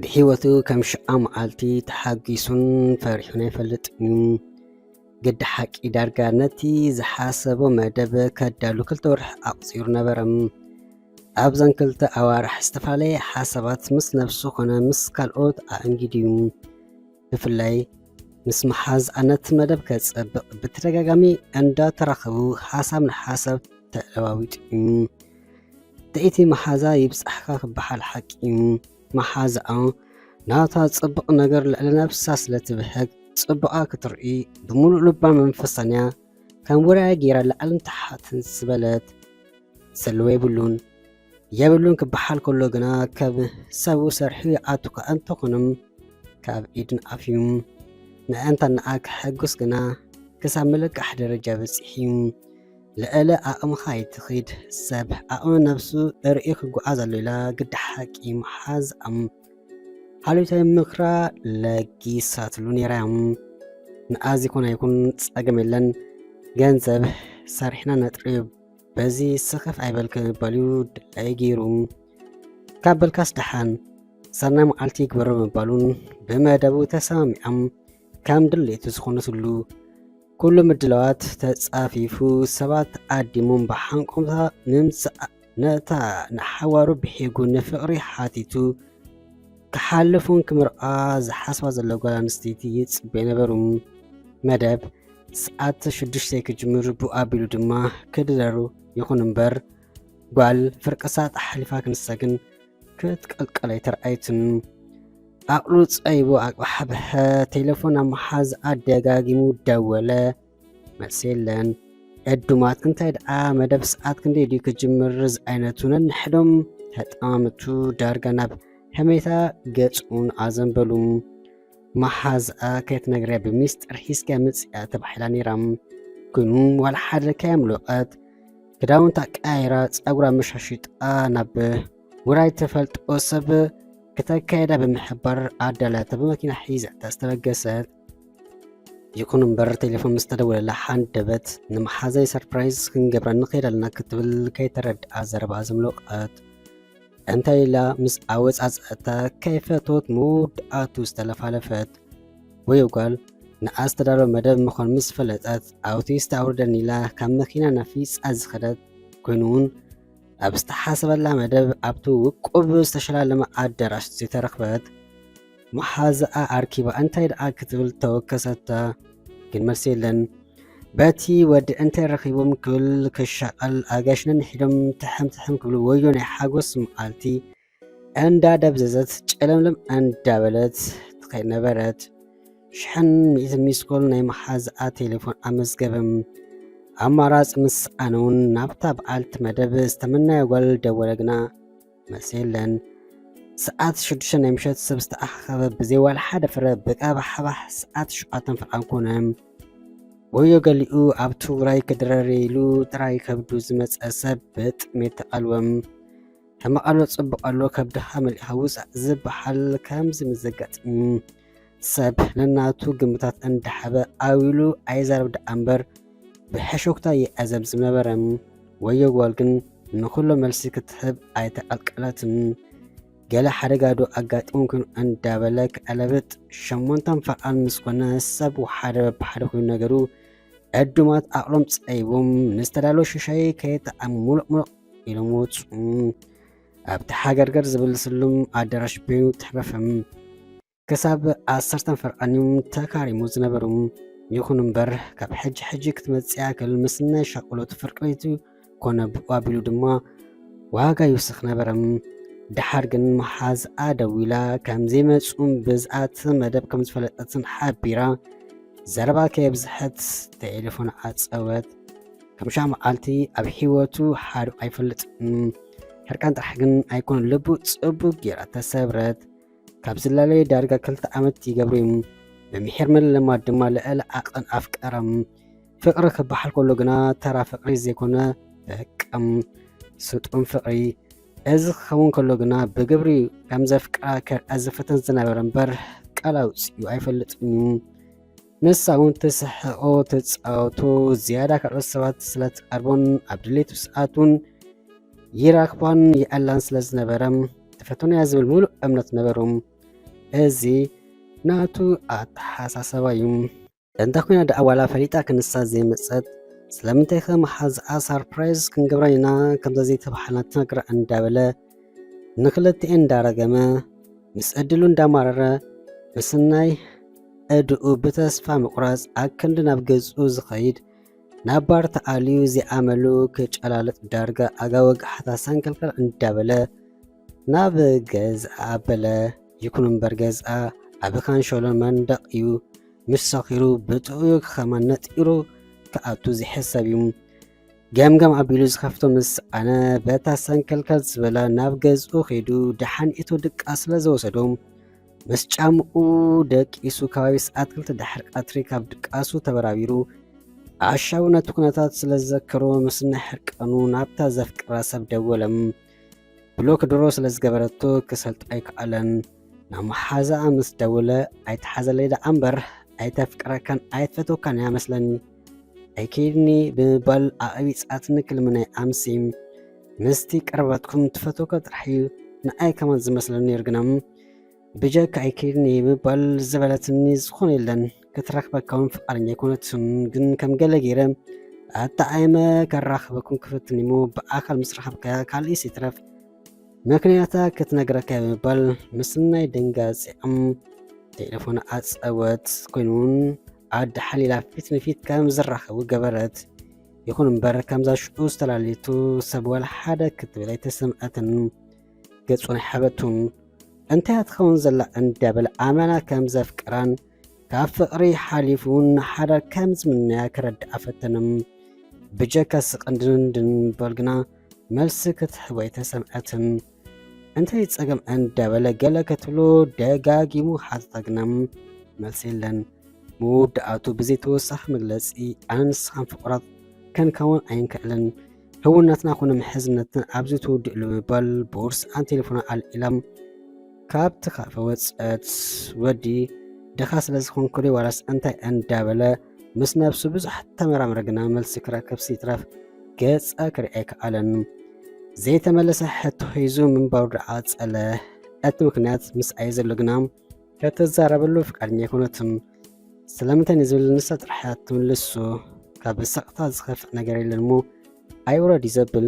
ብህይወቱ ከም ሽዓ መዓልቲ ተሓጒሱን ፈሪሑን ኣይፈልጥን እዩ። ግዲ ሓቂ ዳርጋ ነቲ ዝሓሰቦ መደብ ከዳሉ ክልተ ወርሒ ኣቑጺሩ ነበረ። ኣብዘን ክልተ ኣዋርሕ ዝተፈላለየ ሓሳባት ምስ ነብሱ ኮነ ምስ ካልኦት ኣእንጊዱ እዩ። ብፍላይ ምስ መሓዝኣ ነቲ መደብ ከጸብቕ ብተደጋጋሚ እንዳተራኸቡ ሓሳብ ንሓሳብ ተለዋዊጡ እዩ። ትእቲ መሓዛ ይብጻሕካ ክበሃል ሓቂ እዩ። መሓዛኣ ናታ ጽቡቕ ነገር ልዕሊ ነብሳ ስለ ትብህግ ጽቡቓ ክትርኢ ብምሉእ ልባን መንፈሳን እያ ከም ውራያ ገይራ ላዕልን ታሕትን ዝበለት። ዘለዎ የብሉን። የብሉን ክበሃል ከሎ ግና ካብ ሰብኡ ሰርሑ ይኣቱካ እንተኾነ ካብ ኢድን ኣፍዩ ምእንታ ንዓ ክሕጉስ ግና ክሳብ ምልቃሕ ደረጃ በጺሑ እዩ። ልዕሊ ዓቕምኻ ኣይትኺድ። ሰብ ዓቕሚ ነብሱ ርእዩ ክጓዓዝ ኣሎ ኢላ ግዲ ሓቂ መሓዛኣ ሓልዮታዊ ምኽራ ለጊሳትሉ ነይራ እያ። ንኣ ዘይኮነ ኣይኩን ጸገም የለን፣ ገንዘብ ሰሪሕና ነጥርዮ፣ በዚ ስኽፍ ኣይበል ክባል እዩ ድላይ ገይሩ። ካብ በልካስ ደሓን፣ ሰናይ መዓልቲ ይግበሮ ምባሉን ብመደቡ ተሰማሚዖም ከም ድሌቱ ዝኾነትሉ ኩሉ ምድላዋት ተጻፊፉ፣ ሰባት ዓዲሞም ብሓንቆምታ ምምጻእ ነታ ንሓዋሩ ብሒጉ ንፍቕሪ ሓቲቱ ክሓልፉን ክምርዓ ዝሓስባ ዘሎ ጓል ኣንስተይቲ ይጽበዩ ነበሩ። መደብ ሰዓት ሽዱሽተ ክጅምር ብኡ ኣቢሉ ድማ ክድረሩ ይኹን እምበር ጓል ፍርቂ ሰዓት ኣሕሊፋ ክንሳ ግን ክትቅልቀል ኣይተርኣየትን። ዓቕሉ ጸይቡ ኣቅባሕበሐ፣ ቴሌፎን ኣብ መሓዝኣ ደጋጊሙ ደወለ። መልሲ የለን። ዕዱማት እንታይ ደኣ መደብ ሰዓት ክንደይ ድዩ ክጅምር ዝዓይነቱ ነንሕዶም ተጠማምቱ ዳርጋ ናብ ሕሜታ ገጹን ኣዘንበሉ። መሓዝኣ ከይትነግርያ ብሚስጥር ሒዝክያ ምጽያ ተባሂላ ነይራ። ኮይኑ ዋላ ሓደ ከየምለቐት ክዳውንታ ቀያይራ ጸጉራ መሻሽጣ ናብ ውራይ ተፈልጦ ሰብ ክተካየዳ ብምሕባር ኣዳላታ ብመኪና ሒዛታ ዝተበገሰት። ይኹን እምበር ቴሌፎን ምስ ተደወለላ ሓንደበት ንመሓዛይ ሰርፕራይዝ ክንገብራ ንኸይድ ኣለና ክትብል ከይተረድኣ ዘረባ ዘምለቐት። እንታይ ኢላ ምስ ኣወጻጸኣታ ከይፈተወት መወዳእቱ ዝተለፋለፈት። ወዮ ጓል ንኣ ዝተዳለወ መደብ ምዃኑ ምስ ፈለጠት ኣውቶቡስ ኣውርደኒ ኢላ ካብ መኪና ናፊጻ ዝኸደት ኮይኑ እውን ኣብ ዝተሓሰበላ መደብ ኣብቲ ውቁብ ዝተሸላለመ ኣዳራሽ ዘይተረኽበት። መሓዛኣ ኣርኪባ እንታይ ደኣ ክትብል ተወከሰታ፣ ግን መልሲ የለን። በቲ ወዲ እንታይ ረኺቦም ክብል ክሻቐል ኣጋይሽ ነንሒዶም ትሕም ትሕም ክብሉ ወዮ ናይ ሓጎስ መዓልቲ እንዳደብዘዘት ጨለምለም እንዳበለት ትኸይድ ነበረት። ሽሕን ሚእትን ሚስኮል ናይ መሓዛኣ ቴሌፎን ኣመዝገበ። ኣማራጺ ምስ ሰኣነ እውን ናብታ በዓልቲ መደብ ዝተመናዮ ጓል ደወለ ግና መልሲ የለን። ሰዓት ሽዱሽተ ናይ ምሸት ሰብ ዝተኣኻኸበ ብዘይ ዋላ ሓደ ፍረ ብቃባሕባሕ ሰዓት ሸውዓተን ፈርቓን ኮነ። ወዮ ገሊኡ ኣብ ትግራይ ክድረር ኢሉ ጥራይ ከብዱ ዝመጸ ሰብ ብጥሜት ተቐልወ። ሕማቕ ኣሎ ጽቡቕ ኣሎ ከብድኻ መሊእኻ ውጻእ ዝበሃል ከምዚ ምስ ዘጋጥም ሰብ ነናቱ ግምታት እንዳሓበ ኣው ኢሉ ኣይዛረብ ደኣ እምበር ብሕሹኽታ ይዕዘብ ዝነበረ ወዮ ጓል ግን ንኹሎ መልሲ ክትህብ ኣይተቐልቀለትን። ገለ ሓደጋ ዶ ኣጋጢሙኩም እንዳበለ ክዕለብጥ ሸሞንተን ፈቓን ምስ ኮነ ሰብ ሓደ በብሓደ ኮይኑ ነገሩ ዕዱማት ዓቕሎም ጸይቦም ንዝተዳለወ ሽሻይ ከየጠዓሙ ሙሉቕ ሙሉቕ ኢሎም ወጹ። ኣብቲ ሓገርገር ዝብል ስሉም ኣዳራሽ በይኑ ተሕረፈም። ክሳብ ዓሰርተን ፈርቓን እዮም ተካሪሙ ዝነበሩ። ይኹን እምበር ካብ ሕጂ ሕጂ ክትመጽእ ያክል ምስ ናይ ሻቕሎት ፍርቂ ለይቲ ኮነ ብኡ ኣቢሉ ድማ ዋጋ ይውስኽ ነበረ። ደሓር ግን መሓዝኣ ደዊላ ከም ዘይመጹን ብዝኣቲ መደብ ከም ዝፈለጠትን ሓቢራ ዘረባ ከየብዝሐት ቴሌፎን ዓጸወት። ከም ሽዓ መዓልቲ ኣብ ህይወቱ ሓሪቑ ኣይፈልጥን። ሕርቃን ጥራሕ ግን ኣይኮነን ልቡ ጽቡቕ ጌራ ተሰብረት። ካብ ዝላለዩ ዳርጋ ክልተ ዓመት ይገብሩ እዩ። ብምሒር ምልልማድ ድማ ልዕሊ ዓቐን ኣፍቀረም። ፍቕሪ ክበሃል ከሎ ግና ተራ ፍቕሪ ዘይኮነ በቃ ስጡም ፍቕሪ። እዚ ክኸውን ከሎ ግና ብግብሪ ከም ዘፍቅራ ከርኣ ዝፍትን ዝነበረ እምበር ቃል ኣውጺኡ ኣይፈልጥን እዩ። ንሳ እውን ትስሕቖ ትጻወቶ ዝያዳ ካልኦት ሰባት ስለ ትቐርቦን ኣብ ድሌቱ ሰዓት እውን ይራኽባን ይኣላን ስለ ዝነበረ ትፈትኖ እያ ዝብል ሙሉእ እምነት ነበሮም። እዚ ናቱ ኣተሓሳሰባ እዩ። እንተ ኮይና ደኣ ዋላ ፈሊጣ ክንሳ ዘይመጸት ስለምንታይ ከ መሓዝኣ ሳርፕራይዝ ክንገብራ ኢና ከምዛ ዘይተባሃልና ትነግራ እንዳበለ ንክልቲኤን እንዳረገመ ምስ ዕድሉ እንዳማረረ ምስናይ እድኡ ብተስፋ ምቑራጽ ኣክንዲ ናብ ገዝኡ ዝኸይድ ናብ ባር ተኣልዩ ዘይኣመሉ ክጨላልጥ ዳርጋ ኣጋ ወግሓታ ሰንከልከል እንዳበለ ናብ ገዝኣ ኣበለ። ይኹን እምበር ገዝኣ ኣብ ካንሸሎን መንደቕ እዩ። ምስ ሰኺሩ ብጥዑዩ ክኸማ ነጢሩ ክኣቱ ዝሕሰብ እዩ። ገምገም ኣቢሉ ዝኸፍቶ ምስ ኣነ በታ ሰንከልከል ዝበላ ናብ ገዝኡ ከይዱ ደሓን እቶ ድቃስ ስለ ዝወሰዶ ምስ ጫምኡ ደቂሱ ከባቢ ሰዓት ክልተ ድሕሪ ቀትሪ ካብ ድቃሱ ተበራቢሩ ኣሻቡ ነቲ ኩነታት ስለ ዝዘከሮ ምስ ናይ ሕርቃኑ ናብታ ዘፍቅራ ሰብ ደወለ። ብሎክ ድሮ ስለ ዝገበረቶ ክሰልጦ ኣይከኣለን። ናብ መሓዛኣ ምስ ደወለ ኣይትሓዘለይ ደኣ እምበር ኣይተፍቅረካን ኣይትፈትወካን እያ መስለኒ ኣይከይድኒ ብምባል ኣዕቢጻትኒ ክልምናይ ኣምሲ ምስቲ ቀረባትኩም ትፈትወካ ጥራሕ እዩ ንኣይ ከማን ዝመስለኒ ነይሩ ግና ብጀካ ኣይከይድኒ ምባል ዝበለትኒ ዝኾነ የለን። ክትረክበካ እውን ፍቃደኛ ኣይኮነትን። ግን ከም ገለ ገይረ ኣጣዓይመ ከራኽበኩም ክፍትን እሞ ብኣካል ምስ ረኸብካያ ካልእስ ይትረፍ ምክንያታ ክትነግረካ ብምባል ምስናይ ድንጋጺኦም ቴሌፎን ኣጸወት። ኮይኑ እውን ኣደ ሓሊላ ፊት ንፊት ከም ዝራኸቡ ገበረት። ይኹን እምበር ከምዛ ሽዑ ዝተላለየቱ ሰብ ዋላ ሓደ ክትብል ኣይተሰምዐትን። ገጹ ናይ ሓበቱ እንታይ ትኸውን ዘላ እንዳበለ ኣመና ከም ዘፍቅራን ካብ ፍቕሪ ሓሊፉ ንሓዳር ከም ዝምነያ ከረድኣ ፈተነ። ብጀካ ስቕን ድንድን ምባል ግና መልሲ ክትህቦ ኣይተሰምዐትን። እንታይ ጸገም እንዳበለ ገለ ክትብሎ ደጋጊሙ ሓተታ ግና መልሲ የለን። መወዳእቱ ብዘይ ተወሳኺ መግለጺ ኣነ ንስኻን ፍቑራት ከንከውን ኣይንክእልን። ህውነትና ኮነ ምሕዝነትና ኣብዚ ትውድእሉ ብምባል ቦርስኣን ቴሌፎና ኣልዒላ ካብቲ ካፈ ወጸት። ወዲ ድኻ ስለ ዝኾንኩ ድዩ ዋላስ እንታይ እንዳበለ ምስ ነብሱ ብዙሕ ተመራመረ ግና መልሲ ክረክብ ይትረፍ ገጻ ክርኢ ኣይከኣለን። ዘይተመለሰ ሕቶ ሒዙ ምንባሩ ደኣ ጸለ። እቲ ምኽንያት ምስኣይ ዘሎ ግና ከተዛረበሉ ፍቃደኛ ኣይኮነትን። ስለምንታይ ንዝብል ንሳ ጥራሕ እያ ትምልሶ። ካብ ስቕታ ዝኸፍእ ነገር የለን እሞ ኣይውረድ እዩ ዘብል።